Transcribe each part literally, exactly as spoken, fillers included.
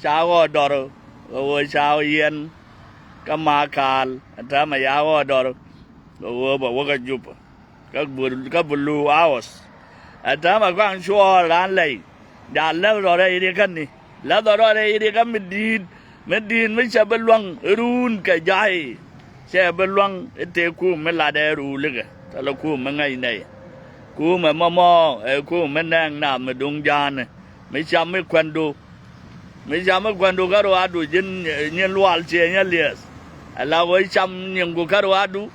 Ca ɣɔɔ dɔr kɛ ɣöö ca ɣɔɔ yiɛn kä Makal, ɛn täämɛ ca ɣɔɔ dɔr kɛ ɣöö bɛ wä kä Jubɛ kä bul, kä blue house. Ɛn täämɛ kɔaŋ cuɔɔr raan lɛy. Jaa läth rɔ rɛy rikä ni. Läth rɔ rɛy rikä mi di̱i̱t, mi di̱i̱t mi cɛ bi luäŋ iruun kɛ ja̱a̱y. Cɛ bi luäŋ i̱ tëë kum mi latdɛ ruulikɛ. Thilɛ kum mi ŋäc nɛy. Kumɛ mɔmɔ ɛ kum mi nɛɛŋ naath mi duŋ ja̱a̱ni. Mi cam mi kuɛndu. Mi cam mi kuɛndu kä ruaadu ji̱n nyin lual ciɛ nyɛ liɛth. Ala wee cam nyiŋku kä ruaadu.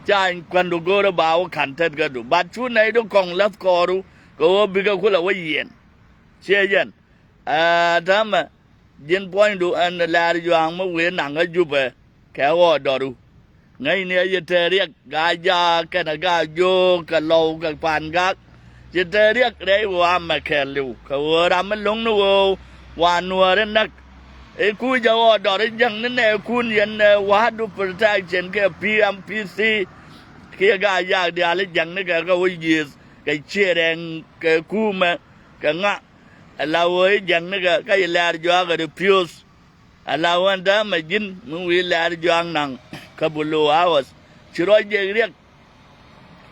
Ca kuɛndu go̱o̱rä ba wä ka̱n tet kädu. Bat cu nɛydu kɔŋ läth kɔɔru kɛ ɣöö bikɛ kulɛ wä yiɛn. Ciɛ yɛn. Ɛ täämɛ ji̱n puɔ̱nydu ɛn Lɛr Juaŋ mi wëë naŋ kä Jubɛ kɛ ɣɔɔ dɔru. Ŋäcni ɛ ci te riɛk Gaa-jaak kɛnɛ Gaa-jiök kɛ Lɔw kɛ Pa̱a̱n-gak. Ci te riɛk rɛy ɣöö amɛ kɛɛliw kɛ ɣöö ram mi lo̱ŋni ɣöö wa Nuääri näk. I̱ kuc ɛ ɣɔɔ dɔr i̱ jäŋni nɛɛkun yɛn ɛ wa̱a̱du protection kɛ P M P C. Kiɛ Gaa-jaak diaal i̱ jäŋni kɛ kɛ wä yiëëth kɛ ciëë rɛŋ kɛ kumɛ kɛ ŋa. Ala ɣöö i̱ jäŋni kɛ kä ci Lɛr Juaŋ kɛ refuse. Ala ɣöö ɛn täämɛ ji̱n mi wi̱i̱ Lɛr Juaŋ naŋ kä blue house. Ci rɔ jek riɛk.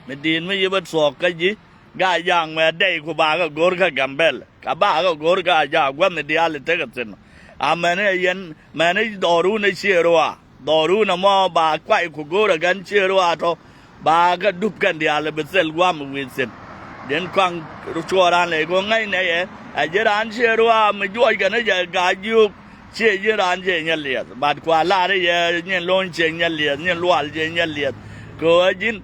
Mi di̱i̱t mi ci bä thuɔ̱k kä ji̱ Gaa-jaak mɛ dɛy ku bakɛ go̱r kä Gambɛl. Kä bakɛ go̱r Gaa-jaak gua̱th mi diaal i̱ tekɛ thi̱n. Amäni ɛ yɛn mäni dhɔrun ɛ ciëë ruac. Dhɔrun ɛmɔ ba kuay ku go̱o̱rä kɛn ciëë ruac tɔ. Ba kä dup kɛn diaal bi thil gua̱a̱m wi̱i̱ thi̱n. Ji̱n kɔaŋ cuɔɔr raan lɛy kɛ ɣöö ŋäcnɛ yɛ ɛ ji̱n raan ciëë ruac mi juɔc kɛn jɛ Gaa-jiök. Ciëë ji̱n raan ciëë nyɛ liɛth. Bat kua lar i̱ yɛ nyin lo̱ny ciëë nyɛ liɛth, nyin lual ciëë nyɛ liɛth. Kɛ ɣöö ji̱n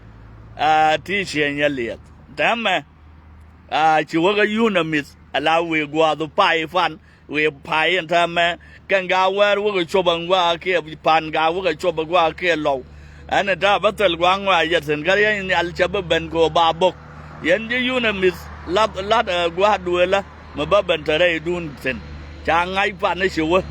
a ti ciëë nyɛ liɛth. Täämɛ a ci wä kä UNAMIS ala wi̱i̱ gua̱a̱th pay fan. Wi̱i̱ pay ɛn täämɛ kɛn Gaa-wäär wä kɛ cop ɛn gua̱a̱ kiɛ Pa̱a̱n-gak wä kɛ cop ɛn gua̱a̱ kiɛ Lɔw. Ɛn ɛ ta̱a̱ bä thil gua̱a̱ ŋɔaa yɛ thi̱n kä riɛny nhial cɛ bi ben kɛ ɣöö ba bok. Yɛn ji̱ UNAMIS lath lath ɛ gua̱a̱ duëëlä mi bä ben te rɛydun thi̱n. Ca ŋa̱c pan ni ci wä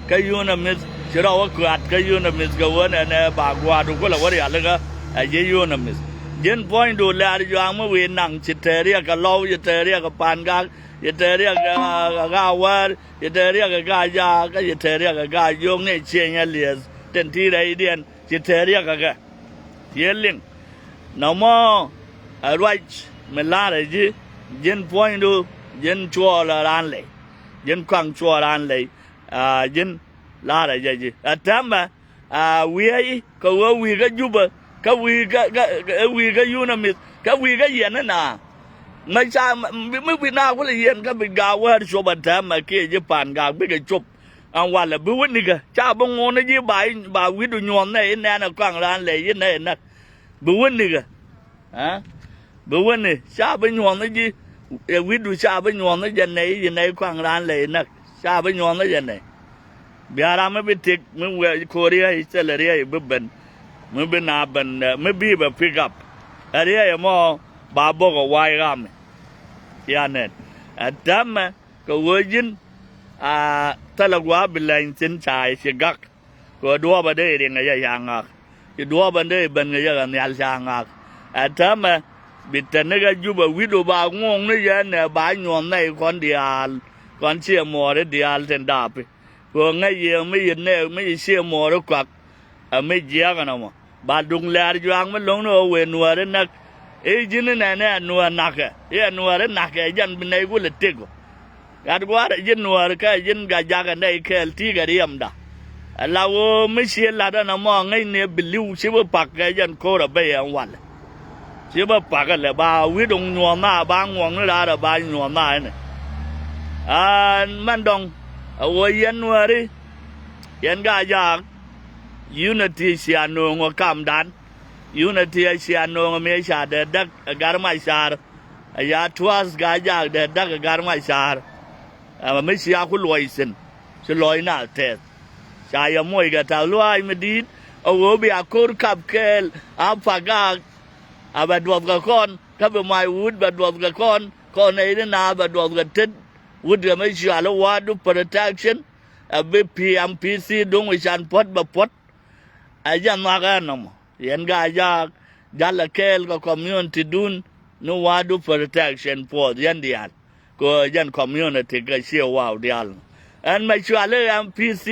kä UNAMIS ci rɔ wä kua̱t kä UNAMIS kɛ ɣöö nɛnɛ ba gua̱a̱du kulɛ wä rialikä ɛ ji̱ UNAMIS. Ji̱n puɔ̱nydu Lɛr Juaŋ mi wi̱i̱ naŋ ci te riɛk kɛ Lɔw, ci te riɛk kɛ Pa̱a̱n-gak, ci te riɛk kɛ Gaa-wäär, ci te riɛk kɛ Gaa-jaak, kä ci te riɛk kɛ Gaa-jiök ni ciëë nyɛ liɛth tin ti rɛydiɛn ci te riɛk kɛ kɛ. Ci liŋ nɔmɔ ɛ ruac mi la̱rä ji̱, ji̱n puɔ̱nydu, ji̱n cuɔɔl ɛ raan lɛy, ji̱n kɔaŋ cuɔɔl raan lɛy, a ji̱n la̱rä jɛ ji̱. Ɛ täämɛ a wi̱i̱ kɛ ɣöö wi̱i̱ kä Jubɛ kä wi̱i̱ kä, kä, kä wi̱i̱ kä UNAMIS kä wi̱i̱ kä yɛn ina. Mɛ ca mi, mi bi na kulɛ yɛn kä bi Gaa-wäär cop ɛ täämɛ kiɛ ji̱ Pa̱a̱n-gak bikɛ cop. Ɛn walɛ bi wä nikä ca bi ŋuɔ̱n ni ji̱ ba, ba wi̱cdu nyuɔ̱th nɛy i̱ nɛn ɛ kɔaŋ raan lɛy i̱ nɛy ɛ näk. Bi wä nikä. Ɛ bi wä ni ca bi nyuɔ̱th ni ji̱ ɛ wi̱cdu ca bi nyuɔ̱th ni jɛ nɛy i̱ nɛy kɔaŋ raan lɛy i̱ näk. Ca bi nyuɔ̱th ni jɛ nɛy. Bia ram mi bi tik mi wee ko̱r riey thilɛ riey bi ben. Mi bi na ben ɛ mi bi bɛ pick up. Ɛ riey ɛmɔ ba bok ɛ wa̱a̱ i̱ ram mi. Cia nɛn ɛ täämɛ kɛ ɣöö ji̱n a thilɛ gua̱a̱ bi lɛny thi̱n ca i̱ ci gak. Kɛ ɣöö duɔ̱ɔ̱pä dee i̱ riŋ ɛ yɛ ca ŋa̱k. Ci duɔ̱ɔ̱pä dee i̱ ben kɛ yɛ kɛ nhial ca ŋa̱k. Ɛ täämɛ bi te ni kä Jubɛ wi̱cdu ba ŋuɔ̱ɔ̱ŋ ni yɛ nɛ ba nyuɔ̱th nɛy kɔn diaal kɔn ciɛ muɔɔri diaal tin dapi. Kɛ ɣöö ŋäc yɛ mi ci nɛ mi ci ciɛ muɔɔri kuak. Ɛ mi jiääk ɛn ɛmɔ ba duŋ Lɛr Juaŋ mi lo̱ŋni ɣöö wëë Nuääri näk. I̱ ji̱n inɛnɛ ɛ Nuäär na̱kɛ i̱ ɛ Nuääri na̱kɛ jɛn bi nɛy kulɛ tëk ɔ. Gat gua̱a̱r ɛ ji̱n Nuäär kä ɛ ji̱n Gaa-jaak ɛ nɛy kɛɛl ti̱i̱ kɛ riɛmda. Ɛ la ɣöö mi cië la̱t ɛn ɛmɔ ŋäcni ɛ bi li̱w ci bi pak kɛ jɛn ko̱r ɛ bey ɛn walɛ. Ci bä pakä lɛ ba wi̱cdu nyuɔ̱ɔ̱n na ba ŋuɔ̱ɔ̱ŋni raar ɛ ba nyuɔ̱ɔ̱n na ɛnɛ. An mɛn dɔ̱ŋ ɛ ɣöö yɛn Nuääri yɛn Gaa-jaak. Unity cia nööŋ ɛ kamdan. Unity cia nööŋ ɛ mëë ca dee däk ɛ Gat Macar. Ɛ ca tua̱a̱th Gaa-jaak dee däk ɛ Gat Macar. Ɛ mi cia ku luɔc thi̱n ci lɔc naath tɛth. Ca yɛ moc kɛ ta̱th luaac mi di̱i̱t ɛ ɣöö bia ko̱r kap kɛɛl a Pagaak. A bɛ duɔth kɛ kɔn kä bi mac wut bɛ duɔth kɛ kɔn kɔn nɛy ni naath bɛ duɔth kɛ tet. Wut kɛ mi cual i̱ wa̱a̱du protection. Ɛ bi P M P C duŋ wi̱c can puɔ̱t bɛ puɔ̱t. Ɛ jɛ nhɔak ɛn nɔmɔ yɛn Gaa-jaak. Jalɛ kɛɛl kɛ community dun ni wa̱a̱du protection puɔth yɛn diaal. Kɛ ɣöö jɛn community kɛ ciɛ waw diaal. Ɛn mɛ cuali M P C,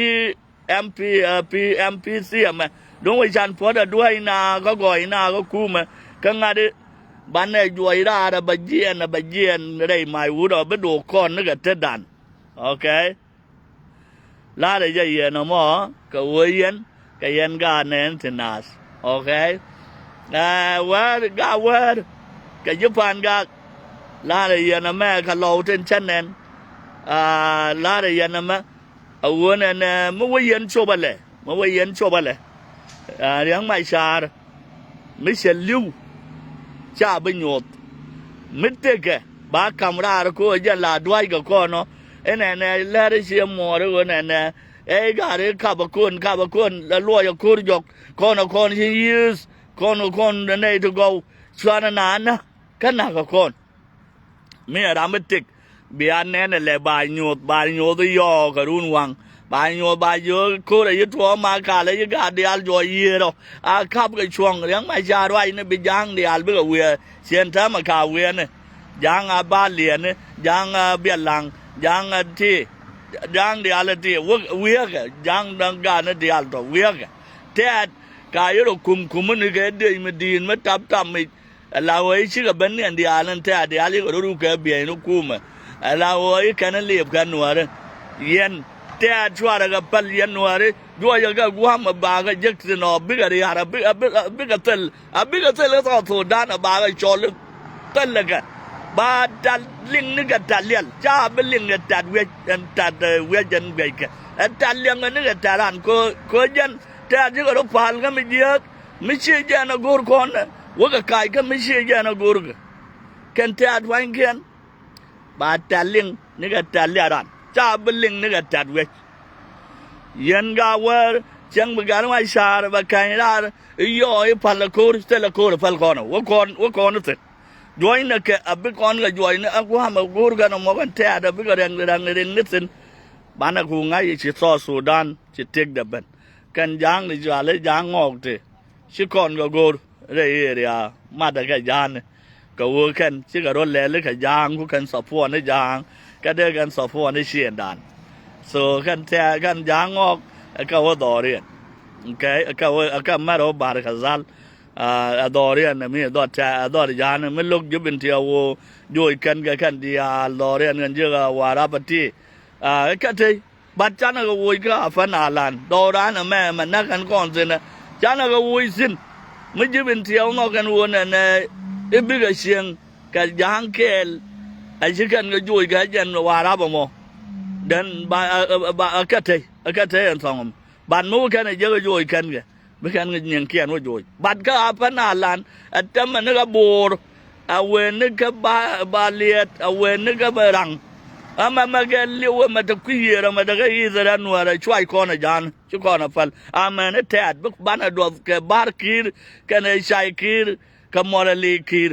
M P, eh, P, M P C ɛmɛ. Duŋ wä can puɔ̱t a duäc na kä gɔɔy na kä kumɛ. Kä ŋa̱t i̱ banɛ juɔc raar a bɛ jiɛɛn a bɛ jiɛɛn rɛy mac wut ɔ bi duɔk kɔn ni kɛ tetdan. Okay. La̱rä jɛ yɛn ɛmɔ kɛ ɣöö yɛn kɛ yɛn gaat nɛn ti naath. Okay. Ɛ wäär gaat wäär kɛ ji̱ pa̱a̱n gaat. La̱rä yɛn ɛmɛ kɛ lɔw tin cä nɛn. Aa, la̱rä yɛn ɛmɛ a ɣöö nɛn ɛ mi wä yɛn cop alɛ, mi wä yɛn cop alɛ. Aa, Riɛk Macar mi cɛ li̱w ca bi nyoth. Mi tekɛ ba ka̱m raar ko̱ jɛn la dua̱ckɛ kɔn ɔ. Inɛnɛ lɛr i̱ ciɛ muɔɔr i̱ ɣöö nɛnɛ ɛ i̱ ga̱r i̱ kapɛ ko̱n, kapɛ ko̱n la luɔc ɛ ko̱r jɔk kɔn ɛ kɔn ci yi̱th kɔn ɛ kɔn nɛy ti gɔw cuanɛ naanä kä na̱kɛ kɔn. Mi ɛ ram mi tëk bia nɛn ɛ lɛ ba nyoth, ba nyoth i̱ yɔɔk kɛ run waŋ. Ba nyoth ba jiök ko̱r ɛ yi tuɔɔk ma kalɛ yi gaat diaal juɔc yiëër ɔ. A kap kɛ cuɔ̱ŋ Riɛk Macar ruacni bi ja̱a̱ŋ diaal bikɛ wiɛɛr. Ciɛn täämɛ ka wiɛɛni. Ja̱a̱ŋ a ba liɛni, ja̱a̱ŋ a biɛl la̱ŋ, ja̱a̱ŋ a ti. Ja̱a̱ŋ diaal a ti. Wiɛɛkɛ ja̱a̱ŋ da̱ŋ gaatni diaal tɔ wiɛɛkɛ. Tɛɛt ka yi rɔ kum kumuni kɛ diec mi di̱i̱n mi tap tap mic. Ala ɣöö i̱ cikɛ ben niɛn diaal in tɛ̈t diaal ikɛ rɔ̱ ruk kɛ biɛy ni kumɛ. Ala ɣöö i̱ kɛn i̱ liep kɛ nuääri. Yɛn tɛ̈t cuarɛ kɛ päl yɛn nuääri juɔcɛ kɛ gua̱a̱m ɛ bakä jek thi̱n ɔ bikɛ ria̱r a bikɛ thil a bikɛ thil i̱ South Sudan ɛ bakä cɔl i̱ thil ikɛ. Ba tat liŋ ni kɛ tat liɛl ca bi liŋ kɛ tat wiɛc ɛn tat wiɛc ɛn guɛckɛ. Ɛ tat liɛŋ ni kɛ tat ran kɛ jɛn tɛ̈t cikɛ rɔ̱ pa̱l kä mi jiääk. Mi cië jɛn a go̱o̱r kɔn ɛ wä kɛ kac kä mi cië jɛn a go̱o̱r kɛ kɛn tɛ̈t wa̱nykiɛn. Ba tɛ̈t liŋ ni kɛ tɛ̈t liaran ca bi liŋ ni kɛ tɛ̈t wec. Yɛn ga wäär cäŋ bi gat wac ca̱a̱r bɛ kɛny raar i̱ yɔɔ i̱ pal a ko̱o̱r thil a ko̱o̱r a pal kɔn ɛ wä kɔn wä kɔn i̱ thil. Juɔ̱cnɛ kɛ a bi kɔn kɛ juɔcnɛ a gua̱a̱m a go̱o̱r kɛn a mɔk ɛn tɛ̈t a bikɛ rɛŋ rɛŋ riŋ ni thil. Banɛ ku ŋa̱c i̱ ci South Sudan ci tëkdɛ ben. Kɛn ja̱a̱ŋ ni jual i̱ ja̱a̱ŋ ŋɔɔk ti ci kɔn kɛ go̱o̱r rɛy area matdɛ kɛ ja̱a̱ŋni. Kɛ ɣöö kɛn cikɛ rɔ lɛl i̱ kɛ ja̱a̱ŋ ku kɛn support ni ja̱a̱ŋ kɛ dee kɛn support ni ciëndan. So kɛn tɛ̈ kɛn ja̱a̱ŋ ŋɔɔk ɛ kɛ wä dhɔriɛn. Okay, ɛ kɛ wä ɛ kɛ mɛr wä bar kɛ dhal. Ɛ dhɔriɛn ɛ mi ɛ dhɔr tɛ̈ ɛ dhɔr ja̱a̱ŋni mi lo̱k ji̱ bin ti ɛ wä joc kɛn kɛ kɛn diaal dhɔriɛn kɛn ji̱ ɛ Warap ɛ ti. Ɛ kɛ tëë But canɛ kɛ woc kä a fɛn a lan dhɔw raan ɛmɛ mɛ näk ɛn kɔn thi̱n ɛ. Canɛ kɛ woc thi̱n mi ji̱ bin tiɛɛw nhɔk ɛn ɣöö nɛnɛ i̱ bikɛ cieŋ kɛ ja̱a̱ŋ kɛɛl. Ɛ ci kɛn kɛ joc kɛ jɛn Warap ɛmɔ. Then ba ɛ kɛ tey ɛ kɛ tey ɛn thɔŋ ɛmɔ. But mi wä kɛn ɛ jek ɛ joc kɛn kɛ. Bikɛn kɛ nyiŋkiɛn wä joc. But kä a pän a lan ɛ tɛmɛ ni kɛ bo̱o̱r. A wen ni kɛ ba, ba liɛt a wen ni kɛ bɛ raŋ. Ɛmɛ mɛ kɛ liw ɛmɛ te kui̱ yiëër ɛmɛ te kɛ yiëër rɛn nuäärɛ cuac kɔn ɛ ja̱a̱n ci kɔn ɛ päl. Amɛn i̱ tɛ̈t bi banɛ duɔth kɛ ba̱r ki̱i̱r kɛnɛ cay ki̱i̱r kɛ mɔl ɛ li̱i̱ ki̱i̱r.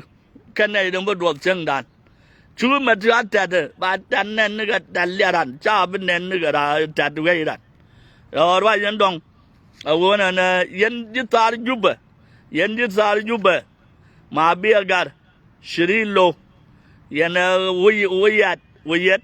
Kɛ nɛy dee mi bi duɔth cieŋdan. Cukɛ mɛ ti a tɛ̈t ba tɛ̈t nɛn ni kɛ tɛ̈t liaran ca bi nɛn ni kɛ ra tɛ̈t wec ran. Ɛ ɣɔr ruac yɛn dɔ̱ŋ. A ɣöö nɛnɛ yɛn ji̱ thaar Jubɛ. Yɛn ji̱ thaar Jubɛ. Ma bi a gar. Ciri lo̱. Yɛn ɛ wä yat wä yɛt.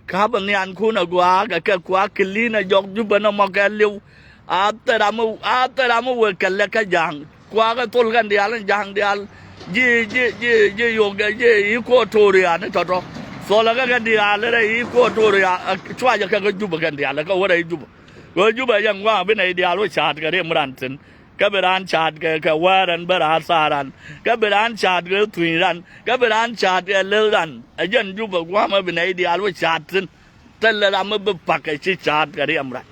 Ka̱pɛ nhiankun a gua̱a̱k ɛ kɛ kua̱ kɛ li̱n a jɔk Jubɛ nɔmɔ kɛ li̱w. A thil ram mi a thil ram mi wek kɛ lɛk kä ja̱a̱ŋ. Kua̱ kɛ thol kɛn diaal in ja̱a̱ŋ diaal. Ji̱ ji̱ ji̱ ji̱ yok ji̱ Equatoria ni tɔ̱tɔ̱. Thol kɛ kɛn diaal rɛy Equatoria cuacɛ kɛ kä Jubɛ kɛn diaal kɛ wä rɛy Jubɛ. Kɛ wä Jubɛ yɛn gua̱a̱ŋ bi nɛy diaal wä ca̱a̱t kɛ rim ran thi̱n. Kä bi raan ca̱a̱t kɛ kɛ wäär ɛn bä raan thaar ran. Kä bi raan ca̱a̱t kɛ thuny ran. Kä bi raan ca̱a̱t kɛ leth ran. Ɛ jɛn Jubɛ gua̱a̱mä bi nɛy diaal wä ca̱a̱t thi̱n. Thilɛ ram mi bi pa̱k kɛ ci ca̱a̱t kɛ riɛm ran.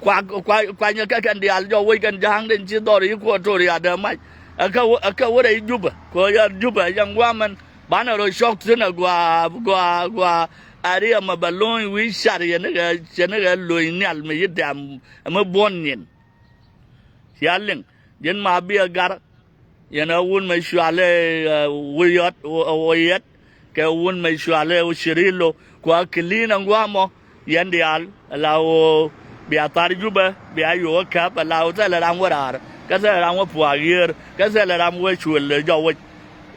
Kuak kuak kuanyɛ kɛ kɛn diaal jɔw wec kɛn ja̱a̱ŋ den ci dhɔr Equatoria dee mac. Ɛ kɛ wä ɛ kɛ wä rɛy Jubɛ kɛ wä yɛn Jubɛ yɛn gua̱a̱män. Banɛ rɔ cɔk thi̱n ɛ gua̱a̱ gua̱a̱ gua̱a̱. Ɛ riɛm ɛ bɛ lo̱ny wi̱i̱ car yɛn ni kɛ cɛ ni kɛ lo̱ny nhial mi yi dɛm ɛ mi buɔ̱n nyin. Cia liŋ ji̱n ma bi ɛ gar. Yɛn ɛ wun mɛ cualɛ wi̱i̱ yɔt wi̱i̱ yɛt. Kɛ wun mɛ cualɛ cirilo kua kili̱n ɛ ŋuamɔ. Yɛn diaal ɛ la ɣöö bia thar Jubɛ bia yo̱o̱k ɛ käp ɛ la ɣöö thilɛ ram wä raar kä thilɛ ram wä puaak yiëër kä thilɛ ram wä cuël ɛ jɔw wec.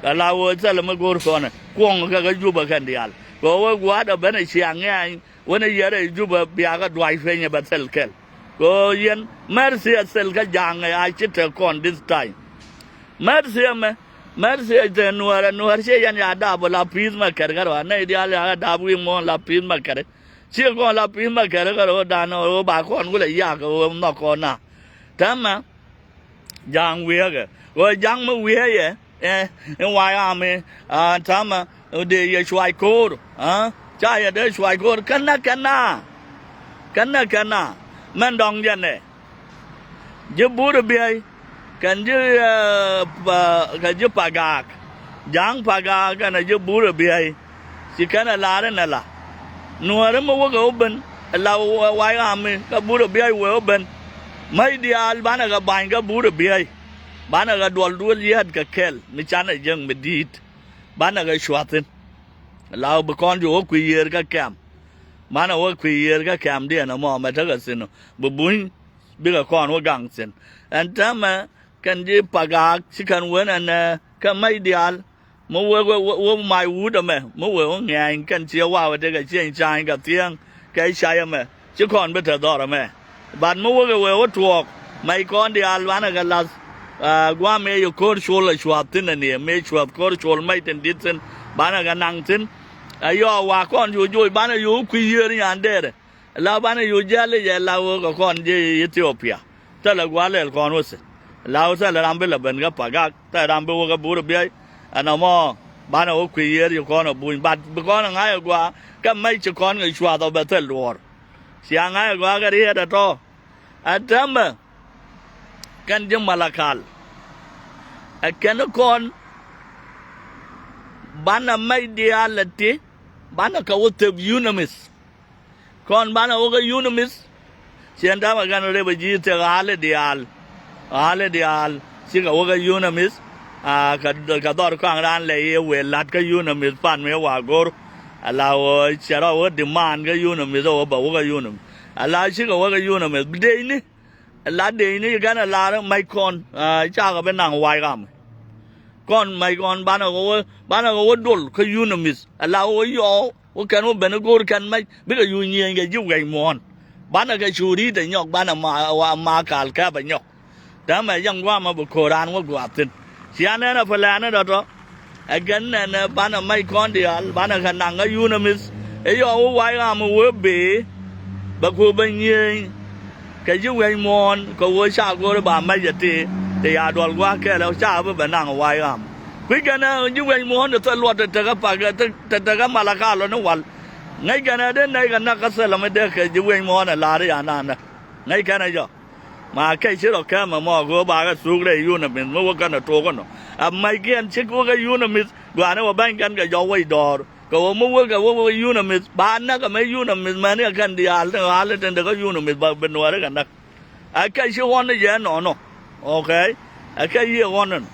Ɛ la ɣöö thilɛ mi go̱o̱r kɔnɛ kuɔ̱ŋ kɛ kä Jubɛ kɛn diaal kɛ ɣöö wä gua̱a̱r ɛ ben ɛ cia ŋɛ̈ny. Wänɛ yɛrɛ i̱ Jubɛ bia kɛ duac peny ɛ bɛ thil kɛl. Kɛ ɣöö yɛn Mɛrthiɛ thil kä Ja̱a̱ŋ ɛ a ci te kɔn this time. Mɛrthiɛ mɛ, Mɛrthiɛ te Nuäärɛ, Nuäär ciɛ yɛn ya dap la pi̱i̱th mɛ kɛr kärɔa, nɛy diaal ya dap wi̱i̱ muɔ̱ɔ̱n la pi̱i̱th mɛ kɛr. Ciɛ kɔn la pi̱i̱th mɛ kɛr kärɔa dan ɣöö ba kɔn kulɛ yak ɣöö nhɔk kɔn na. Täämɛ Ja̱a̱ŋ wi̱i̱kɛ. Ɣöö Ja̱a̱ŋ mi wi̱i̱kɛ yɛ, eh, in White Army, ah, täämɛ dee yɛ cuac ko̱o̱r, ah, ca yɛ dee cuac ko̱o̱r, kɛn na kɛn na. Kɛn na kɛn na. Mɛn dɔ̱ŋ jɛn ɛ. Ji̱ Burɛ Biey, kɛn ji̱, eh, pa, kɛ ji̱ Pagak. Ja̱a̱ŋ Pagak kɛnɛ ji̱ Burɛ Biey. Ci kɛn ɛ lar in ɛ la. Nuääri mi wäkɛ wä ben, ɛ la White Army, kä Burɛ Biey wëë wä ben. Mäc diaal banɛ kɛ ba̱ny kä Burɛ Biey. Banɛ kɛ duɔl duël yɛɛt kɛ kɛl, mi canɛ jek mi di̱i̱t. Banɛ kɛ cua̱thin. Ɛ la bi kɔn ji̱ wä kui̱ yiëër kä kɛm. Banɛ wä kui̱ yiëër kä kɛm diɛn ɛmɔ mɛ tekɛ thi̱n. Bi buny, bikɛ kɔn wä gaŋ thi̱n. Ɛn täämɛ, kɛn ji̱ Pagak ci kɛn wen ɛnɛ kɛ mäc diaal. Mi wek, wek, wek, wek mac wut ɛmɛ, mi wek wä ŋɛ̈ny kɛn ciɛ wawɛ tekɛ ciɛny ca̱a̱ny kɛ thiäŋ kɛ cay ɛmɛ. Ci kɔn bi te dhɔr ɛmɛ. But mi wek ɛ wek wä tuɔɔk, mac kɔn diaal banɛ kɛ lath, ah, gua̱a̱m ëë yɛ ko̱r col ɛ cua̱th thi̱n ɛn yɛ, mëë cua̱th ko̱r col mac tin di̱t thi̱n, banɛ kɛ naŋ thi̱n. Ɛ yɔɔ wa kɔn yo̱o̱ joc, banɛ yo̱o̱ kui̱ yiëër nyan dɛɛrɛ. La banɛ yo̱o̱ jiɛl i̱ jɛ la wä kɛ kɔn ji̱ Ethiopia. Thilɛ gua̱a̱r lɛl kɔn wä thi̱n. La wä thilɛ ram bi lɛ ben kä Pagak, thilɛ ram bi wä kä Burɛ Biey. Ɛn ɛmɔ, banɛ wä kui̱ yiëër ci kɔn ɛ buny. But bi kɔn ɛ ŋa̱c ɛ gua̱a̱, kä mec ci kɔn kɛ cuath ɔ bɛ thil duɔ̱ɔ̱r. Cia ŋa̱c ɛ gua̱a̱ kɛ riet ɛ tɔ̱. Ɛ täämɛ, kɛn ji̱ Malakal. Ɛ kɛn kɔn, banɛ mec diaal ɛ ti, banɛ kɛ wä thep UNMISS. Kɔn banɛ wä kä UNMISS. Ciɛn täämɛ kɛn rep a ji̱ thek ɣa̱li diaal. Ɣa̱li diaal. Cikɛ wä kä UNMISS. Ah, kɛ, kɛ dhɔr kɔaŋ raan lɛ yɛ wëë la̱t kä UNMISS pan mëë wa go̱r. Ala wä cɛ rɔ wä demand kä UNMISS wä bɛ wä kä UNMISS. Ala cikɛ wä kä UNMISS. Decni. Ala decni kɛn a lar mac kɔn. Ah, cakɛ bi naŋ White Army. Kɔn mac kɔn banɛ kɛ wä, banɛ kɛ wä dol kä UNMISS. Ala wä yɔɔ. Wä kɛn wä ben i̱ go̱o̱r kɛn mɛc bikɛ yuuc nyiëëny kɛ ji̱ wiɛc muɔ̱ɔ̱n. Banɛ kɛ cu ri̱i̱t ɛ nyɔk, banɛ ma, wa, ma kal kɛp ɛ nyɔk. Täämɛ yɛn gua̱a̱mɛ bi ko̱o̱r raan wä gua̱a̱th thi̱n. Cia nɛn ɛ pɛ lɛ̈ɛ̈n ɛ dɔ̱tɔ. Ɛ kɛn nɛn ɛ banɛ mɛc kɔn diaal, banɛ kɛ naŋ kä UNMISS. I̱ yɔɔ wä White Army wee bëë, bɛ ku bɛ nyiëëny. Kɛ ji̱ wi̱i̱ muɔ̱ɔ̱n kɛ ɣöö ca go̱o̱ri ba mɛc ɛ tëë, tëë ya duɔl gua̱a̱k kɛɛl ɛ ca bi bɛ naŋ White Army. Kui̱ kɛn ɛ ji̱ wi̱i̱ muɔ̱ɔ̱n tɛ thil luɔt tɛ tekä pak, tɛ, tɛ tekä Malakal ɔ ni wal. Ŋäc kɛn ɛ dee nɛy kɛ näk kä thilɛ mi dee kɛ ji̱ wi̱i̱ muɔ̱ɔ̱n ɛ la̱r i̱ ya naan näk. Ŋäc kɛn ɛ jɔ. Ma kɛc ci rɔ kɛm ɛmɔ kɛ ɣöö bakɛ thuk rɛy UNMISS mi wä kɛn ɛ tuɔk ɛnɔ. Ɛ mɛc kiɛn cik wä kɛ UNMISS, gua̱a̱ni wä bäny kɛn kɛ jɔw wec dɔɔr. Kɛ ɣöö mi wek kɛ wek wek UNMISS, ba näk ɛmɛ UNMISS mɛni ɛ kɛn diaal tin ɣa̱l tin te kä UNMISS ba bi nuɔɔri kɛ näk. Ɛ kɛ ci ɣɔn ni jɛ nɔnɔ. Okay. Ɛ kɛ yiëë ɣɔn ni.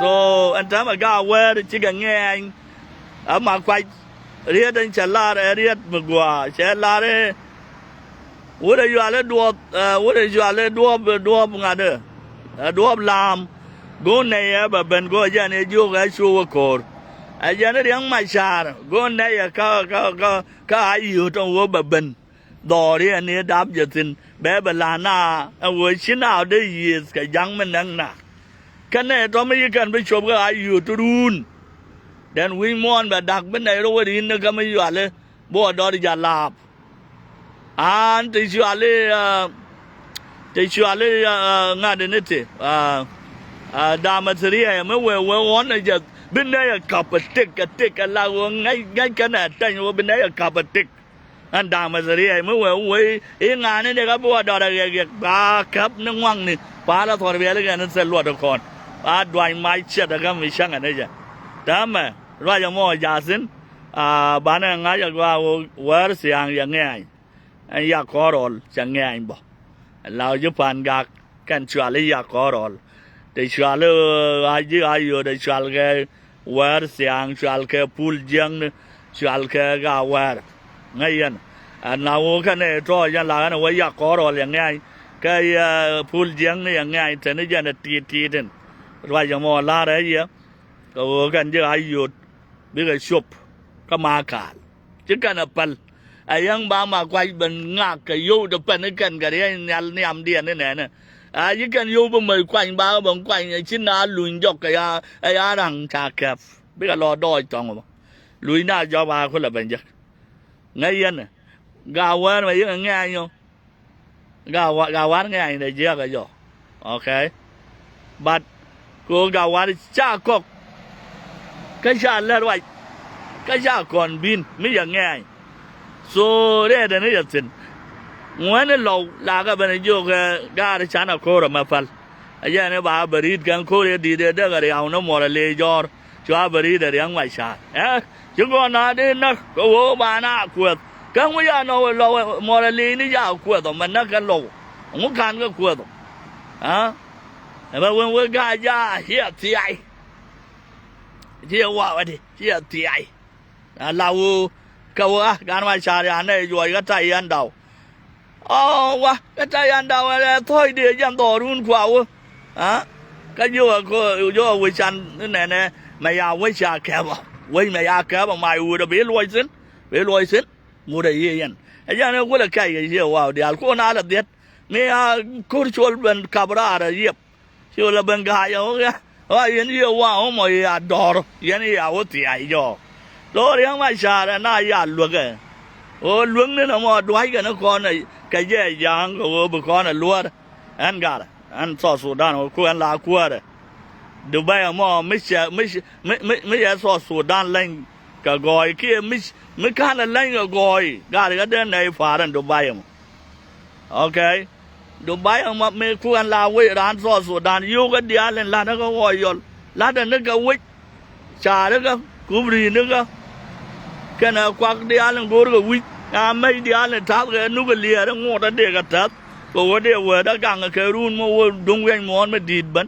So ɛn täämɛ ga wɛɛr cikɛ ŋɛɛny. Ɛ ma kuac riet ɛn cɛ lar ɛ riet mi gua̱a̱ cɛ lar ɛ. Wut ɛ yual i̱ duɔp, ɛ, wut ɛ yual i̱ duɔp, duɔp ŋa̱t ɛ, ɛ, duɔp laam. Go̱o̱n nɛy ɛ bɛ ben go̱o̱ jɛn ɛ jiök ɛ cu wä ko̱o̱r. Ɛ jɛn i̱ Riɛk Macar go̱o̱n nɛy ɛ kä, kä, kä, kä a yio̱o̱t ɛn ɣöö bɛ ben. Dhɔɔri ɛn i̱ dap jɛ thi̱n bɛ bɛ la̱a̱n na ɛn ɣöö ci naaw dee yiëëth kɛ ja̱ŋ mi näk na. Kä nɛy tɔ̱ mi ci kɛn bi cop kä a yio̱o̱t ti ruun. Dɛn wi̱i̱ muɔ̱ɔ̱n bɛ da̱k bi nɛy rɔ wä ri̱n ni kä mi yual i̱ bi wä dɔr ja̱ laap. An ti cuali, ah, ti cuali, ah, ŋa̱t ni ti, ah, ah, damɛ thiriɛ mi wee wee ɣɔn ni jɛ bi nɛy ɛ kap ɛ tik ɛ tik ɛ la ɣöö ŋäc ŋäc kɛn ɛ tɛny ɣöö bi nɛy ɛ kap ɛ tik. Ɛn damɛ thiriɛ mi wee wee i̱ ŋa̱ni ni kä bi wä dɔr ɛ ɣɛk ɣɛk ba käp ni ŋuaŋni. Pal ɛ thuɔ̱r biɛl i̱ kɛn ni thil luɔt ɛ kɔn ba duany mac ciɛt ɛ kä mi cäŋ ɛ ni jɛ. Täämɛ ruac ɛmɔ jaathin. Ah, banɛ ŋa̱c agɔaa ɣöö wäär thia̱a̱ŋ yɛ ŋɛ̈ny. Ɛn Yak Kɔrɔl cɛ ŋɛ̈ny bä. Ɛn la ji̱ Pa̱n Gak kɛn cual i̱ Yak Kɔrɔl. Te cual i̱, ah, ji̱ Ayod ɛ cual kɛ wäär thia̱a̱ŋ, cual kɛ Pul Jiäkni, cual kɛ Gawɛɛr. Ŋäc yɛn. Ɛn la ɣöö kɛn ɛ tɔ̱ yɛn la ɣän ɛ wä Yak Kɔrɔl yɛ ŋɛ̈ny. Kɛ yɛ Pul Jiäkni yɛ ŋɛ̈ny te ni jɛn ɛ ti̱i̱t ti̱i̱t in. Ruac ɛmɔ la̱r ɛ yɛ. Kɛ ɣöö kɛn ji̱ Ayod bikɛ cop kä Makal. Ci kɛn ɛ päl. Ɛ yäŋ ba ma kuac ben ŋak kɛ yio̱w ti pɛn i̱ kɛn kɛ riɛc nhial nhiamdiɛn inɛnɛ. A ji̱ kɛn yio̱w bi mec kuany ba ben kuany ɛ ci na luny jɔk kɛ ya, ɛ ya raŋ ca kɛp. Bikɛ lɔ dɔɔc tɔŋ bä. Luny na jɔk ba kulɛ ben jek. Ŋäc yɛn ɛ. Ga wär mɛ yikɛ ŋɛ̈ny ɔ. Ga wa-, ga wär ŋɛ̈ny dɛ jiäk ɛ jɔ. Okay. But ko ga wär ca kɔk. Kä ca lät ruac. Kä ca kɔn bin mi yɛ ŋɛ̈ny. So rɛɛdɛ ni yɛ thi̱n. Ŋuɛ̈ni lɔw la kɛ ben jiök ɛ gaari canɛ ko̱r ɛmɛ päl. Ɛ jɛn i̱ ba bɛ ri̱t kɛn ko̱r yɛ di̱t ɛ dek ɛ riaw ni muɔr ɛ lëë jɔ̱ɔ̱r. Cua bɛ ri̱t ɛ riaŋ mac ca̱a̱r. Ɛ ci gɔn na dee näk kɛ ɣöö ba na kuɛth. Kä ŋu ya nɔ lɔw muɔr ɛ lëë ni ya kuɛth ɔ mɛ näk kɛ lɔw. Ŋu ka̱n kɛ kuɛth ɔ. Ɛ bɛ wen wek ga̱a̱c ja̱a̱ ciɛ thiac. Ciɛ wa̱a̱ wä ti ciɛ thiac. A la wu kä wu a gan ma car ya nɛ juɔc kä tay yɛn daw. Ɔ wa kä tay yɛn daw ɛ thɔc dee jɛn dhɔrun kua wu. A kä jiök ɛ jiök ɛ wec can ni nɛnɛ mɛ ya wec ca kɛpä. Wec mɛ ya kɛpä ma iwut ɛ bi luɔc thi̱n. Bi luɔc thi̱n. Ŋut ɛ yiëë yɛn ɛ jɛn ɛ kulɛ kɛc kɛ ciɛ waw diaal kun a lɛ dhiɛt. Mi a ko̱r col ben kap raar ɛ yiɛp. Ci wä lɛ ben ga̱a̱c ɛ ɣöö ɣä ɣä yɛn yiëë wa̱a̱ ɣöö mɔ yɛ a dɔ̱r yɛn yɛ a wä thia̱a̱c jɔɔk. Lo̱o̱r yäŋ ma ca̱a̱r ɛ na ya luäk ɛ. Ɣöö luäk ni nɔmɔ dua̱ckɛ ni kɔn ɛ kɛ jɛ ja̱a̱ŋ kɛ ɣöö bi kɔn ɛ luäär. Ɛn garɛ ɛn South Sudan ɣöö ku ɛn la kuäärɛ. Dubai ɛmɔ mi cɛ mi cɛ mi mi mi yɛ South Sudan leny kɛ gɔɔy kiɛ mi mi ka̱n ɛ leny kɛ gɔɔy garɛ kɛ den nɛy pa̱a̱r ɛn Dubai ɛmɔ. Okay. Dubai ɛmɔ mi kuɛn la wec raan South Sudan yio̱wkä diaal in la̱t kä ɣɔɔy yɔl la̱t ɛ ni kɛ wec. Ca̱a̱r kä kup ri̱i̱n kä kɛnɛ kuak diaal in go̱o̱r kɛ wi̱c. A mec diaal in ta̱th kɛ nuk kɛ liɛɛr in ŋuɔt ɛ dee kɛ ta̱th kɛ wä dee wäätdä gaŋ kɛ ruun mi wä duŋ wiɛc muɔ̱ɔ̱n mi di̱i̱t ben.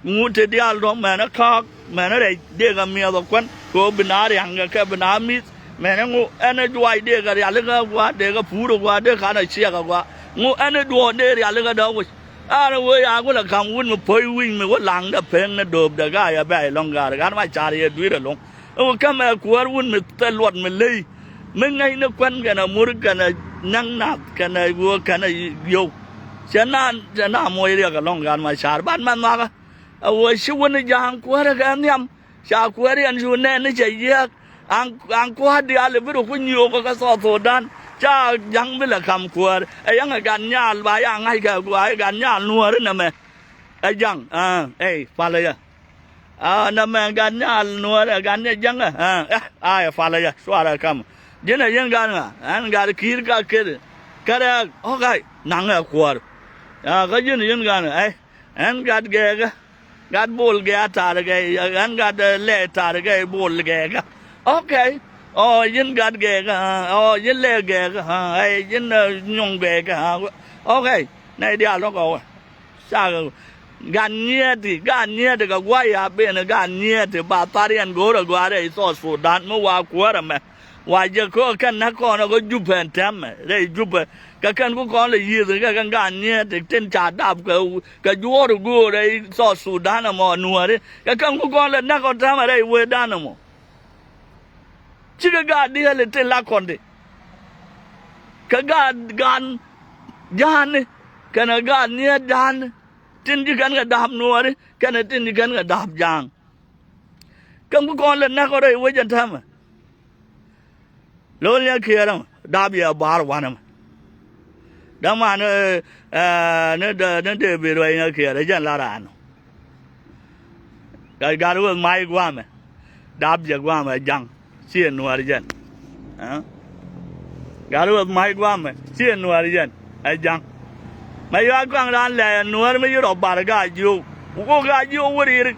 Ŋut ti diaal tɔ mɛnɛ ka̱a̱k mɛnɛ rɛc dee kɛ miɛth ɛ kuän kɛ ɣöö bi na ria̱ŋ kɛ kɛ bi na mi̱th. Mɛnɛ ŋu ɛn ɛ juaac dee kɛ rialikä gua̱a̱ dee kɛ puurä gua̱a̱ dee ka̱n ɛ ciɛk ɛ gua̱a̱. Ŋu ɛn ɛ duɔɔk dee rialikä dee wi̱c. An ɛ wee ya̱a̱ kulɛ ka̱m wut mi po̱c wi̱c mi wä la̱ŋdɛ peŋ ni do̱o̱pdɛ ga̱a̱c ɛ bɛ̈ɛ̈c lɔ̱ŋ ga̱a̱r ɣän ma car yɛ dui̱r ɛlɔ̱ŋ. Ɛ wä kämɛ kuäär wut mi thil luɔt mi ley. Mi ŋäcni kuän kɛnɛ mur kɛnɛ näk nath kɛnɛ wuɔ̱ɔ̱k kɛnɛ yio̱w. Cɛ naan cɛ naan muɔc riɛk ɛlɔ̱ŋ ɣän ma car ban mɛ nhɔakä. A ɣöö ci wä ni ja̱a̱ŋ kuäärä kɛ nhiam ca kuäär yɛn cu nɛn ni cɛ yiääk. An an kuäär diaal i̱ bi rɔ ku nyio̱o̱k kä South Sudan ca ja̱ŋ bi lɛ ka̱m kuäär ɛ yɛn ɛ gat nyaal ba ya ŋa̱c kɛ gua̱a̱c ɛ gat nyaal nuääri nɛmɛ. Ɛ ja̱ŋ ɛ ey palä yɛ. A nɛmɛ gat nyaal nuäär ɛ gat nyɛ ja̱ŋ ɛ ɛ ɛ ɛ palä yɛ cuarɛ ka̱m. Ji̱n ɛ yɛn gat ŋa ɛn gat ki̱i̱r ka ket kärɛ. Okay naŋ ɛ kuäär. Ɛ kä ji̱n ɛ yɛn gat ɛ ɛn gat gɛɛkä. Gat bol gɛ a tar gɛ ɣän gat lɛ tar gɛ bol gɛ kä. Okay. Ɔ yin gat gɛ kä ɔ yin lɛ gɛ kä ɛ yin nyuŋ gɛ kä. Okay. Nɛ dial nɔ kɔ wɛ. Ca gat nyiɛti gat nyiɛti kɛ guay a ben gat nyiɛti ba thar yɛn go̱o̱r a gua̱a̱r rɛy South Sudan mi wa kuäär ɛmɛ. Wa jɛ kä kɛn näk kɔn ɛ kä Jupɛ ɛn tɛmɛ rɛy Jupɛ. Kɛ kɛn ku kɔn lɛ yiëth kɛ kɛn gaat nyiet tin ca dap kɛ kɛ juɔ̱ɔ̱r ɛ göörä i̱ South Sudan ɛmɔ nuääri. Kɛ kɛn ku kɔn lɛ näk ɔ täämɛ rɛy wëëdan ɛmɔ. Cikɛ gaat diaal i̱ tin la kɔn di kɛ gaat gan ja̱a̱ni kɛnɛ gaat nyiet ja̱a̱ni. Tin ji̱ kɛn kɛ dap nuääri kɛnɛ tin ji̱ kɛn kɛ dap ja̱a̱ŋ. Kɛn ku kɔn lɛ näk ɔ rɛy wec ɛn täämɛ. Lo̱l nyɛ kiɛɛr ɛmɛ dap yɛ ba̱a̱r wanɛ mɛ. Däman ni ni Dee-bid ruac nyɛ kiɛɛr ɛ jɛn la raan. Gat gat weth mac guamɛ dap jɛ guamɛ ja̱ŋ. Ciɛ nuäär jɛn. Gat weth mac guamɛ ciɛ nuäär jɛn ɛ ja̱ŋ. Mɛ yɔac kɔaŋ raan lɛɛc ɛ nuäär mi ci rɔ bar gaa jiök. Ku kok gaa jiök wä ri̱i̱r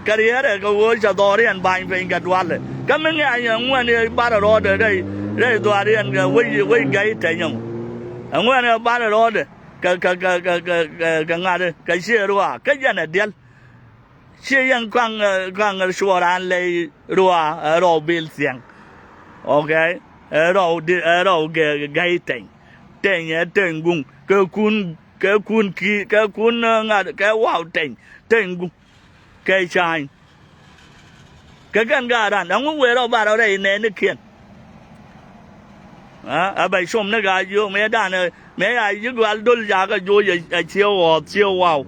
kɛ riɛɛrɛ kɛ ɣöö cɛ dhɔriɛn ba̱ny piny kɛ dualɛ. Kä mi ŋiɛc ɛ ŋuɛn ɛ bar ɛ rɔɔdɛ rɛy rɛy dhuaariɛn kɛ wec wec gɛy tɛny ɛmɔ. Ɛ ŋuɛn ɛ bar ɛ rɔɔdɛ kɛ kɛ kɛ kɛ kɛ kɛ ŋa̱t kɛ ciɛ ruaak kä jɛn ɛ diɛl. Ciɛ yɛn kɔaŋ kɔaŋ cuɔr an lɛy ruaak ɛ rɔw bil thiɛŋ. Okay. Ɛ rɔw di ɛ rɔw gɛ gɛy tɛny. Tɛny ɛ tɛny guŋ kɛ kun kɛ kun ki kɛ kun ŋa̱t kɛ waw tɛny tɛny guŋ kɛ ca̱a̱ny. Kɛ kɛn gaat ran ɛŋu wëë rɔ bar rɔ rɛy nɛɛnikiɛn. Ɛ bɛ com ni Gaa-jiök mëë danɛ mëë ya ji̱ gɔal dol ca kɛ joc ɛ ciɛ ɣɔɔth ciɛ waw.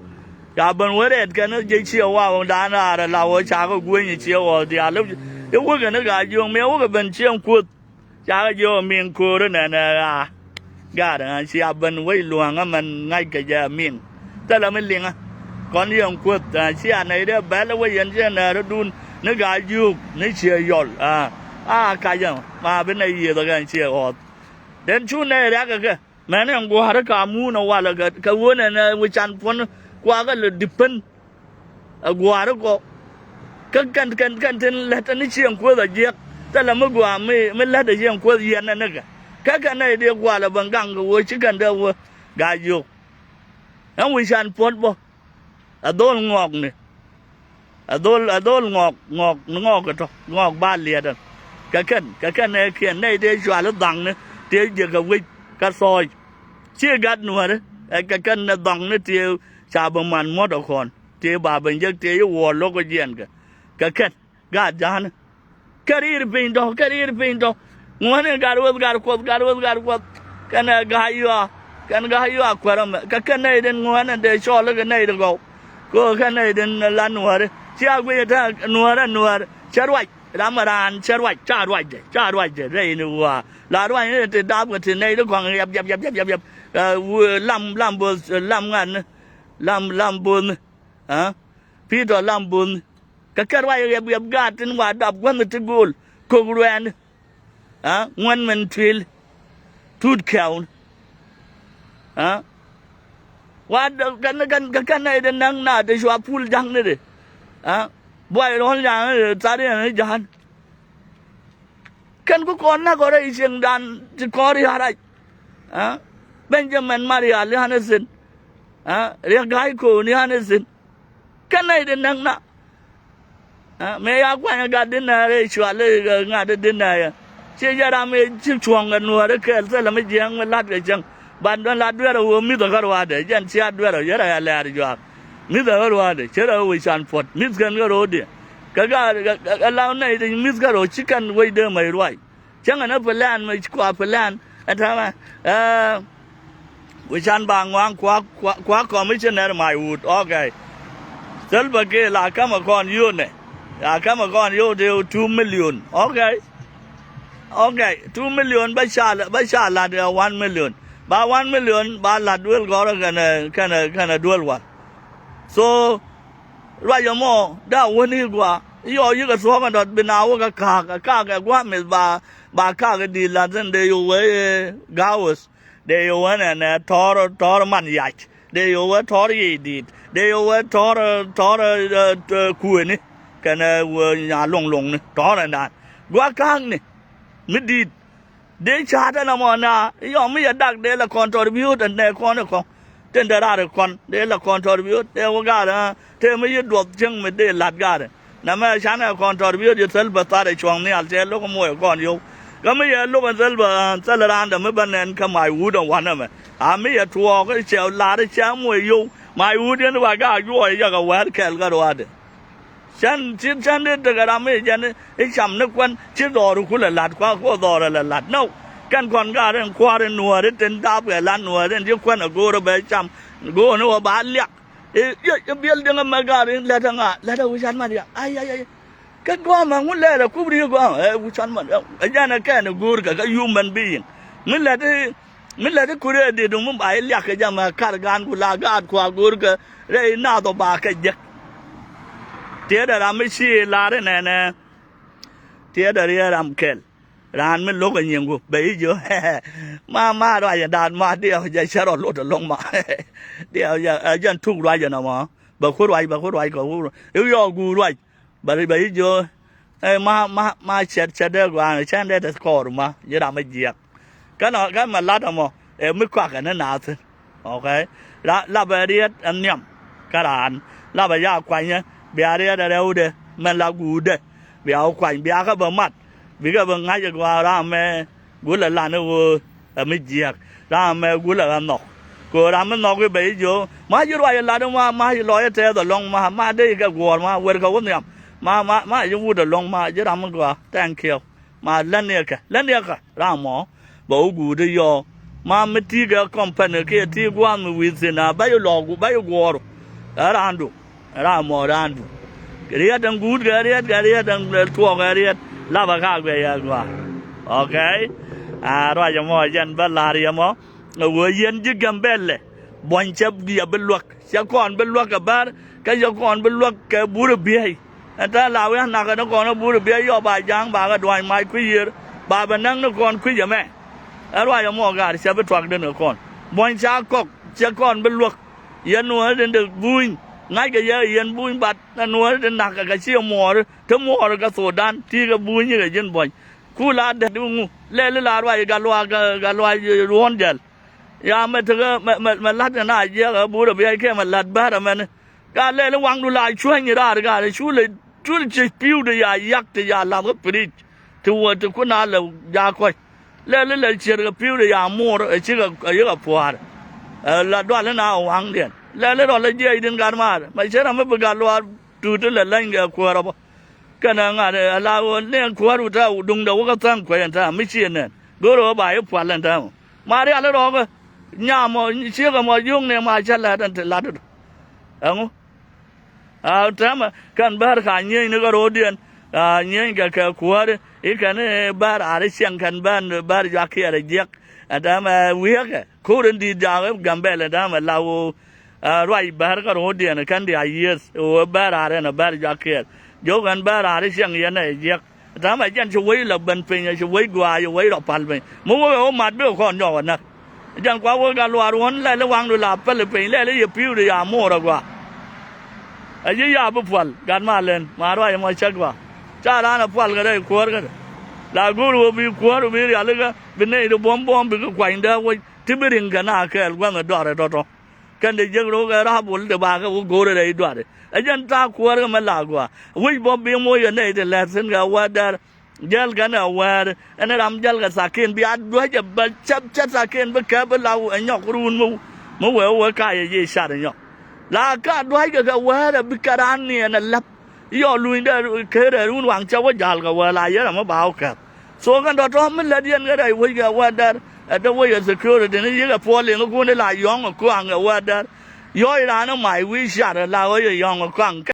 Ca ben wä rɛɛt kɛn ji̱ ciɛ waw dan raar ɛ la wä ca kɛ gueny ɛ ciɛ ɣɔɔth diaal. I̱ wä kɛn ni Gaa-jiök mëë wä kɛ ben ciɛ kuoth. Ca kɛ jiök ɛ miŋ köörä nɛnɛ ɣaa. Gaat ɛ cia ben wec luäŋä mɛn ŋa̱ckɛ jɛ ɛ miŋ. Thilɛ mi liŋä kɔn yɛn kuoth cia nɛy dee bɛl ɛ wec yɛn ciɛ nɛɛrädun ni Gaa-jiök ni ciɛ yɔl. A kacä ma bi nɛy yiëth ɛ kɛn ciɛ ɣɔɔth. Den cu nɛy riakä kɛ mɛn ɛn gua̱a̱ri ka muun ɛ walɛ kɛ kɛ ɣöö nɛn ɛ wi̱can puɔ̱n kuakä lɛ di̱pän. Ɛ gua̱a̱ri kɔ kä kɛn kɛn kɛn tin lät ni cieŋ kuäth a jiɛk. Thilɛ mi gua̱a̱ mi mi lät a cieŋ kuäth yɛn ɛ nikɛ kä kɛn nɛy diɛ gua̱a̱lɛ ben gaŋ kɛ ɣöö ci kɛn dee wä Gaa-jiök. Ɛn wi̱can puɔ̱t bä. Ɛ dhol ŋɔɔkni. Ɛ dhol ɛ dhol ŋɔɔk ŋɔɔk ni ŋɔɔk kɛ tɔ̱ ŋɔɔk ba liɛt ɛn. Kɛ kɛn kɛ kɛn nɛɛkiɛn nɛy dee cual i̱ dhaŋni tëë jiɛk kɛ wec kä thɔɔc. Ci gat nuääri ɛ kɛ kɛn nɛ dhaŋni tëë ca bi man muɔ̱t ɛ kɔn tëë ba bi jek tëë i̱ wuɔɔr lo̱k ɛ jiɛn kɛ. Kɛ kɛn gaat ja̱a̱ni. Kɛ riir piny tɔ̱ kɛ riir piny tɔ̱. Ŋuäni gat weth gat kuɔth gat weth gat kuɔth. Kɛn ɛ ga̱a̱c yuaa kɛn ga̱a̱c yuaa kuɛ̈r ɛmɛ kɛ kɛn nɛy den ŋuäni dee cɔɔl kɛ nɛy di gɔw. Kɛ kɛn nɛy den la nuääri cia guic ɛ tɛ̈ nuäär ɛ nuäär cɛ ruac. Ram ɛ raan cɛ ruac ca ruacdɛ ca ruacdɛ rɛy ni ɣɔaa la ruac ni ti dap kɛ ti nɛy di kɔŋ yɛp yɛp yɛp yɛp yɛp. Lam lam both lam ŋa̱ni lam lam bothni. Pi̱i̱tɔ lam bo̱thni kɛ kɛn ruac riɛp riɛp gaat tin wa dap gua̱nh ti go̱o̱l ko̱k ruɛɛni. Ŋuɛn mɛn tuëël tuut kɛ̈ɛ̈wni. Wa kɛn kɛn kɛ kɛn nɛy ti näk na ti cua pul ja̱ŋni ti. Buay rɔ̱l nyaŋni ti thar yɛn ni ja̱a̱n. Kɛn ku kɔn näk ɔ rɛy cieŋdan ti kɔn ria̱a̱rac. Benjamin Marial ni ɣän ithin. Riɛk ga̱a̱c ko̱o̱n ni ɣän ithin. Kɛn nɛy ti näk na. Mëë ya kuany ɛ gat di̱t nɛɛr ëë cual i̱ ŋa̱t i̱ di̱t nɛɛr yɛ. Ci jɛ ram ëë ci cuɔ̱ŋ kɛ nuäär i̱ kɛɛl thilɛ mi jiɛɛŋ mi la̱t kɛ cäŋ. Bat dɔ̱ŋ la dueerɛ ɣöö mi̱th ɛ kä ruaadɛ jɛn cia dueerɛ yɛrɛ ɛ lɛɛr juaak. Mi̱th ɛ kä ruaadɛ cärɛ ɣöö wi̱c can puɔ̱t mi̱th kɛn kä ro̱o̱diɛ. Kɛ gat kɛ la nɛy ti mi̱th kä ro̱o̱ ci kɛn wecdɛ mɛc ruac. Cäŋɛ ni plan mɛ kua plan ɛ täämɛ. Ɛ wi̱can ba ŋua̱a̱ŋ kua kua commissioner Maiwut. Okay. Thil bä kɛ la kämɛ kɔn yio̱o̱nɛ. La kämɛ kɔn yio̱o̱ ti two million. Okay. Okay. Two million bä ca bä ca lat ɛ one million. Ba one million ba lat duel gɔrä kɛnɛ kɛnɛ kɛnɛ duel wal. So ruac ɛmɔ da wäni gua. Yɔ yikɛ thuɔ̱k ɛn dɔ̱t bi na wä kɛ ka̱a̱k ɛ ka̱a̱k ɛ gua̱a̱ mith ba ba ka̱a̱k ɛ di̱i̱t la̱t thi̱n dee yɛ wee ga̱wäth. Dee yɛ wee nɛnɛ tɔ̱ɔ̱r tɔ̱ɔ̱r man yac. Dee yɛ wee tɔ̱ɔ̱r yic di̱i̱t dee yɛ wee tɔ̱ɔ̱r tɔ̱ɔ̱r kuëëni. Kɛnɛ wee nya luɔ̱ŋ luɔ̱ŋni tɔ̱ɔ̱r ɛndan gua ka̱a̱kni mi di̱i̱t. Dee ca̱a̱t ɛn ɛmɔ na yɔm mi yɛ dak dee lɛ kɔn tɔr bi̱i̱ wut ɛn nɛ kɔn ɛ kɔn. Tin dee raar ɛ kɔn dee lɛ kɔn tɔr bi̱i̱ wut dee wä gaarɛ. Tëë mi yi duɔth cieŋ mi dee la̱t gaarɛ. Nɛ mɛ canɛ kɔn tɔr bi̱i̱ wut yɛ thäl bä thaat ɛ cuɔ̱ŋ nhial cɛ lo̱k moc ɛ kɔn yio̱w. Kä mi yɛ lo̱k ɛn thäl bä thäl raan dɛ mi bä nɛn kä Maiwut ɛn wanɛ mɛ. A mi yɛ tuɔɔk cɛ la̱r cɛ moc yio̱w Maiwut yɛn wa gaar juɔɔc yɛ kɛ wɛɛr kɛl kä ruaadɛ. Cän ci cän di tekɛ ram mi jɛn i̱ cam ni kuän ci dhɔr kulɛ la̱t kua kuɔ dhɔr lɛ la̱t nɔw. Kɛn kɔn gaat in kua̱r in nuäär in tin dap kɛ la̱t nuäär in ci kuän a go̱o̱r bɛ cam go̱o̱r ni wä ba liak. I̱ biɛl diŋ ɛmɛ gaat in lät ɛŋa lät ɛ wi̱can mat ya ay ay ay. Kɛ gua̱a̱mɛ ŋun lɛɛr ɛ kup ri gua̱a̱mɛ ɛ wi̱can mat ɛ jɛn ɛ kɛn ɛ go̱o̱r kɛ kɛ human being. Mi lät i̱ Mi lät i̱ kuri ɛ diet duŋ mi ba i̱ liak kɛ jɛ mɛ kar gaan ku la gaat kua go̱o̱r kɛ rɛy naath ɔ ba kɛ jek. Tiɛɛdɛ ram mi ci lar inɛnɛ. Tiɛɛdɛ riɛɛ ram kɛl. Raan mi lo̱k ɛ nyiŋ gup bɛ i̱ jiö. Ma ma ruac in daat ma diɛw jɛ cɛ rɔ lot ɛlɔŋ ma. Diɛw jɛ ɛ jɛn tuk ruac ɛn ɛmɔ. Bɛ ku ruac bɛ ku ruac kɛ wur i̱ yɔɔk guur ruac. Bɛ bɛ i̱ jiö. Ɛ ma ma ma cɛt cɛt dee gua̱a̱n cɛn dee te kɔɔr ma ji̱ ram mi jiɛk. Kɛn ɔ kɛn mɛ lat ɛmɔ ɛ mi kɔakɛ ni naath thi̱n. Okay. Lapɛ riet ɛ nhiam kä raan lapɛ ya kuanyɛ bia riet ɛ rɛwdɛ mɛn la guudɛ bia wä kuany bia kɛ bɛ mat bikɛ bɛ ŋa̱c ɛ gua̱a̱n ram mɛ gulɛ lan ɛ ɣöö ɛ mi jiääk. Ram mɛ gulɛ ɣä nhɔk kɛ ɣöö ram mi nhɔk i̱ bɛ i̱ jiö ma ji̱ ruac ɛ lat ma ma ji̱ lɔc ɛ tɛɛth ɛlɔ̱ŋ ma ma dee kɛ guɔ̱ɔ̱r ma wer kɛ wä nhiam ma ma ma ji̱ wut ɛlɔ̱ŋ ma ji̱ ram mi gɔaa thank you. Ma lätniɛ kɛ lätniɛ kɛ ram mɔ. Bɛ wä guut i̱ yɔɔ. Ma mi ti̱i̱ kɛ company kiɛ ti̱i̱ gua̱a̱th mi wi̱i̱ thi̱n a bä yɛ lɔɔk bä yɛ guɔ̱ɔ̱r. Ɛ raandu. Ɛ raan mɔ raandu. Riɛt ɛn guut kɛ riɛt kɛ riɛt ɛn tuɔɔk kɛ riɛt. Lapɛ kaak bɛ yɛ gua̱a̱r. Okay. A ruac ɛmɔ jɛn bä la̱r yɛ mɔ. Ɛ ɣöö yɛn ji̱ Gambɛlɛ. Buɔ̱ny cɛ yɛ bi luäk. Cɛ kɔn bi luäk kɛ bär. Kä cɛ kɔn bi luäk kɛ burɛ biey. Ɛn täämɛ la wi̱i̱ a nakä ni kɔn ɛ burɛ biey yɔ ba ja̱a̱ŋ ba kɛ dua̱ny mac kui̱ yiër ba bɛ näk ni kɔn kui̱c ɛmɛ. Ɛ ruac ɛmɔ gaar cɛ bi tuakdɛ ni kɔn buɔ̱ny ca kɔk cɛ kɔn bi luäk. Yɛn nuɔ̱ɔ̱ri tin dee buny ŋa̱ckɛ yɛ yɛn buny bat ɛ nuɔ̱ɔ̱ri tin nakä kɛ ci muɔɔri ti muɔɔri kɛ Thudan ti̱i̱ kɛ buny kɛ ji̱n buɔ̱ny. Ku la dee di ŋu lɛli la ruac gat luaak gat luaak ruɔ̱n jɛl. Ya mɛ tekɛ mɛ mɛ mɛ la̱t kɛ na jiɛk ɛ burɛ biey kɛ mɛ la̱t bär ɛmɛni. Ka lɛli waŋdu la cuäny raar gaar culɛ cul ci pi̱w ti ya yak ti ya lath kä piric. Ti wä ti kun a lɛ ja kɔc lɛli lɛ ciɛt kɛ pi̱w ti ya muɔr ɛ cikɛ ɛ yikɛ pua̱a̱r. Ɛ la dual in a waŋdiɛn lɛli rɔl ɛ jiɛcdin gat maar mɛ cɛ ram mi bi gat luaar tuut ti lɛ läny kɛ kuäär ɔ bä. Kɛnɛ ŋa̱t ɛ la ɣöö nɛn kuäär wut ta duŋdɛ wä kä tha̱a̱ŋ kuec ɛn ta̱a̱ mi ci ɛ nɛn go̱r ɣöö ba i̱ pual ɛn ta̱a̱ mɔ. Ma rial i̱ rɔɔkä nyam ɔ ciek ɛmɔ yio̱o̱ŋ nɛ ma cä la̱t ɛn ti la̱t i̱ ɛŋu. A täämɛ kɛn bär ka nyieny ni kä ro̱o̱diɛn. A nyieny kɛ kɛ kuääri i̱ kɛn i̱ bär a ri ciɛŋ kɛn bär bär juak kiɛɛr ɛ jiɛk. Ɛ täämɛ wi̱i̱kɛ ko̱r in di̱i̱t jaak i̱ Gambɛl ɛ täämɛ la ɣöö. A ruac bär kä ro̱o̱diɛn kɛn di a yiëëth ɣöö bär a rɛn ɛ bär juak kiɛɛr. Jiök ɛn bär a ri ciɛŋ yɛn ɛ jiɛk. Täämɛ jɛn ci wec lɛ ben piny ci wec gua̱a̱c ci wec rɔ pal piny mi wek ɛ wä mat bikɛ kɔn nyɔk ɛ näk. Jɛn kua wek gat luaar wän lɛl i̱ waŋdu la päl i̱ piny lɛl i̱ yɛ pi̱i̱wdu ya mo̱o̱r ɛ gɔaa. Ɛ ji̱ ya bi pual gat ma lɛn ma ruac ɛmɔ cäk gɔaa. Ca raan ɛ pual kɛ rɛy kuäär kädɛ la go̱o̱r wä bi kuäär bi rialikä bi nɛy ti buɔ̱m buɔ̱m bikɛ kuany dee wec ti bi ri̱ŋ kɛ na kɛɛl gua̱nh ɛ dɔrɛ tɔ̱tɔ̱. Kɛn dee jiäk ro̱o̱k ɛ ra̱a̱p wol te bakɛ wä go̱o̱r ɛ rɛy duaarɛ ɛ jɛn ta̱a̱ kuäär kɛ mɛ la gɔaa. Wec bä bi moc ɛ nɛy te lɛr thi̱n kɛ wä dɛr. Jäl kɛn ɛ wäär ɛn ram jäl kɛ thakin bia duäc ɛ bä cäp cä thakin bi kɛp bi la ɛ nyɔk ruun mi wee wee kay ɛ ji̱ car ɛ nyɔk. La ka duäc kɛ kɛ wäär ɛ bi kɛ raan ni ɛn ɛ läp. Yɔ luny dee ker ɛ ruun waŋ cä wä jäl kɛ wäär la yɛn ɛ mi ba wä kɛp. Thok kɛn tɔ̱tɔ̱ mi lät yɛn kɛ rɛy wec kɛ wäär dɛr. Ɛ dee wec ɛ security ni yikɛ puɔl liŋ kun ila yɔ̱ŋ ɛ kuaŋ kɛ wäär dɛr. Yɔc raan ɛ mac wi̱i̱ car ɛ la wec ɛ yɔ̱ŋ ɛ kuaŋ.